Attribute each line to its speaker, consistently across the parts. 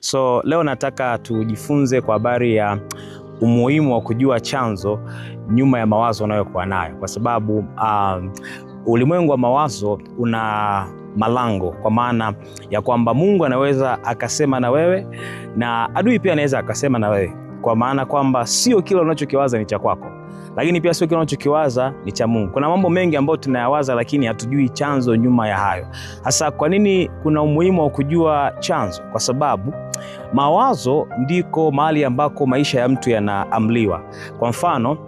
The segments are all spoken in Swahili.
Speaker 1: So leo nataka tujifunze kwa habari ya umuhimu wa kujua chanzo nyuma ya mawazo unayokuwa nayo, kwa sababu ulimwengu wa mawazo una malango, kwa maana ya kwamba Mungu anaweza akasema na wewe na adui pia anaweza akasema na wewe, kwa maana kwamba sio kila unachokiwaza ni cha kwako, lakini pia sio kila unachokiwaza ni cha Mungu. Kuna mambo mengi ambayo tunayawaza, lakini hatujui chanzo nyuma ya hayo. Hasa kwa nini kuna umuhimu wa kujua chanzo? Kwa sababu mawazo ndiko mahali ambako maisha ya mtu yanaamliwa. Kwa mfano,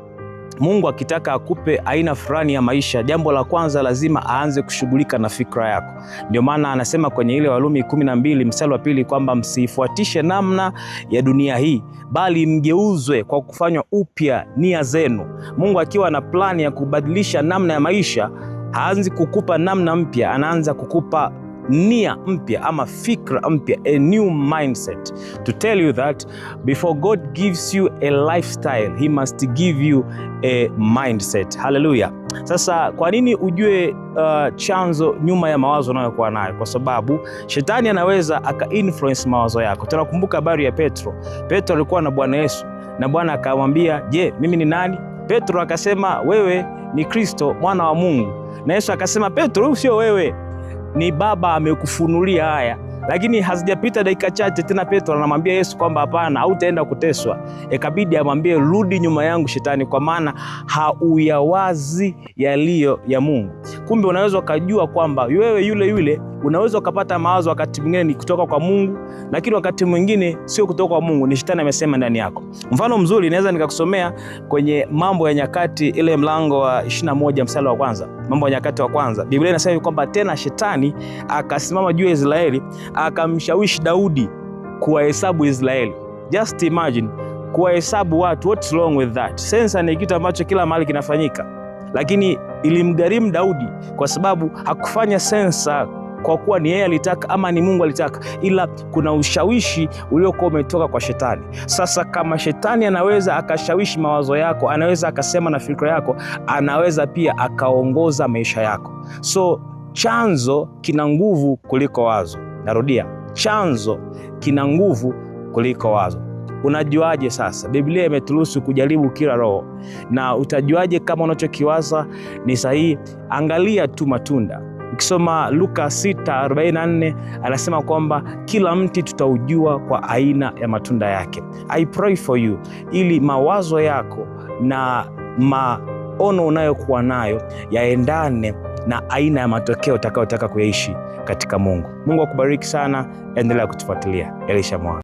Speaker 1: Mungu akitaka akupe aina fulani ya maisha, jambo la kwanza lazima aanze kushughulika na fikra yako. Ndio maana anasema kwenye ile Warumi 12 mstari wa 2 kwamba msiifuatishe namna ya dunia hii, bali mgeuzwe kwa kufanywa upya nia zenu. Mungu akiwa na plani ya kubadilisha namna ya maisha, haanzi kukupa namna mpya, anaanza kukupa nia mpya ama fikra mpya, a new mindset. To tell you that before God gives you a lifestyle, he must give you a mindset. Haleluya! Sasa kwa nini ujue chanzo nyuma ya mawazo unayokuwa nayo? Kwa sababu shetani anaweza aka influence mawazo yako. Tunakumbuka habari ya Petro. Petro alikuwa na Bwana Yesu na Bwana akamwambia, je, mimi ni nani? Petro akasema, wewe ni Kristo mwana wa Mungu. Na Yesu akasema, Petro, sio wewe, ni Baba amekufunulia haya. Lakini hazijapita dakika chache tena Petro anamwambia Yesu kwamba hapana, hautaenda kuteswa. Ikabidi amwambie rudi nyuma yangu Shetani, kwa maana hauyawazi yaliyo ya Mungu. Kumbe unaweza ukajua kwamba wewe yule yule unaweza ukapata mawazo wakati mwingine ni kutoka kwa Mungu, lakini wakati mwingine sio kutoka kwa Mungu, ni shetani amesema ndani yako. Mfano mzuri naweza nikakusomea kwenye Mambo ya Nyakati ile mlango wa 21 mstari wa kwanza. Mambo ya Nyakati wa kwanza, Biblia inasema kwamba tena shetani akasimama juu ya Israeli akamshawishi Daudi kuwahesabu Israeli. Just imagine, kuwahesabu watu, what's wrong with that? Sensa ni kitu ambacho kila mahali kinafanyika, lakini ilimgharimu Daudi kwa sababu hakufanya sensa kwa kuwa ni yeye alitaka ama ni Mungu alitaka, ila kuna ushawishi uliokuwa umetoka kwa shetani. Sasa kama shetani anaweza akashawishi mawazo yako, anaweza akasema na fikra yako, anaweza pia akaongoza maisha yako. So chanzo kina nguvu kuliko wazo. Narudia, chanzo kina nguvu kuliko wazo. Unajuaje sasa? Biblia imeturuhusu kujaribu kila roho. Na utajuaje kama unachokiwaza ni sahihi? Angalia tu matunda. Ukisoma Luka 6:44 anasema kwamba kila mti tutaujua kwa aina ya matunda yake. I pray for you ili mawazo yako na maono unayokuwa nayo yaendane na aina ya matokeo utakayotaka kuyaishi katika Mungu. Mungu akubariki sana, endelea kutufuatilia. Elisha Mwanga.